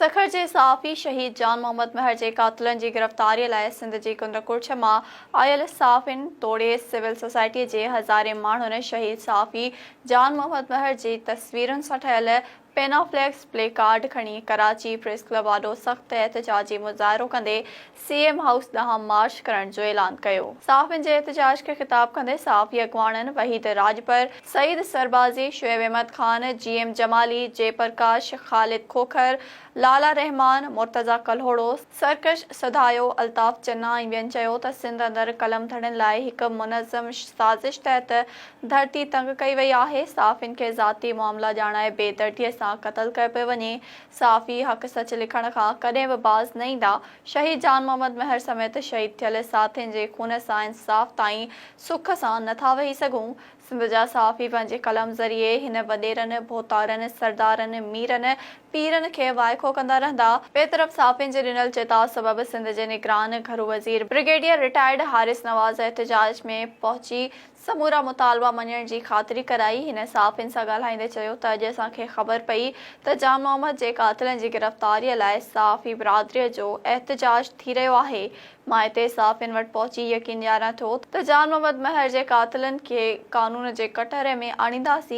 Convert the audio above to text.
سکر جي صحافي شهيد جان محمد مهر جي قاتلن جي گرفتاري لاء سنڌ جي ڪنڊ ڪڙڇ مان آيل صحافين توڙي سول سوسائٽي جي هزارين ماڻهن شهيد صحافي جان محمد مهر جي تصويرن سان ٺهيل پينافليڪس پلي ڪارڊ کڻي ڪراچي پريس ڪلب آڏو سخت احتجاجي مظاهرو ڪندي سي ايم هائوس ڏانهن مارچ ڪرڻ جو اعلان ڪيو. صحافين جي احتجاج کي خطاب ڪندي صحافي اڳواڻن وحيد راڄپر، سعيد سربازي، شعيب احمد خان، جي ايم جمالي، جي پرڪاش، خالد کوکر، لالا رحمان، مرتضيٰ ڪلهوڙو، سرڪش سڌايو، الطاف چنا ۽ ٻين چيو ته سنڌ اندر قلم ڌڻين لاء هڪ منظم سازش تحت ڌرتي تنگ ڪئي وئي آهي، صحافين کي ذاتي معاملا ڄاڻائي بي دردي سان قتل ڪيو پيو وڃي، صحافي حق سچ لکڻ کان ڪڏهن به باز نه ايندا، شهيد جان محمد مهر سميت شهيد ٿيل ساٿين جي خون سان انصاف تائين سک سان نٿا ويهي سگهون، سنڌ جا صحافي پنهنجي قلم ذريعي هن وڏيرن، ڀوتارن، سردارن، ميرن، پيرن کي وائکو ڪندا رهندا. ٻئي طرف صحافين جي ڏنل چتاء سبب سنڌ جي نگران گهرو وزير برگيڊيئر رٽائرڊ حارث نواز احتجاج ۾ پهچي سمورا مطالبا مڃڻ جي خاطري ڪرائي. هن صحافين سان ڳالهائيندي چيو ته اڄ اسان کي خبر پئي ته جان محمد جي قاتلن جي گرفتاري لاء صحافي برادري جو احتجاج ٿي رهيو آهي مان هتي صحافين وٽ پهچي يقين ڏياريان ٿو ته جان محمد مهر جي قاتلن کي قانون جي ڪٽهري ۾ آڻينداسين.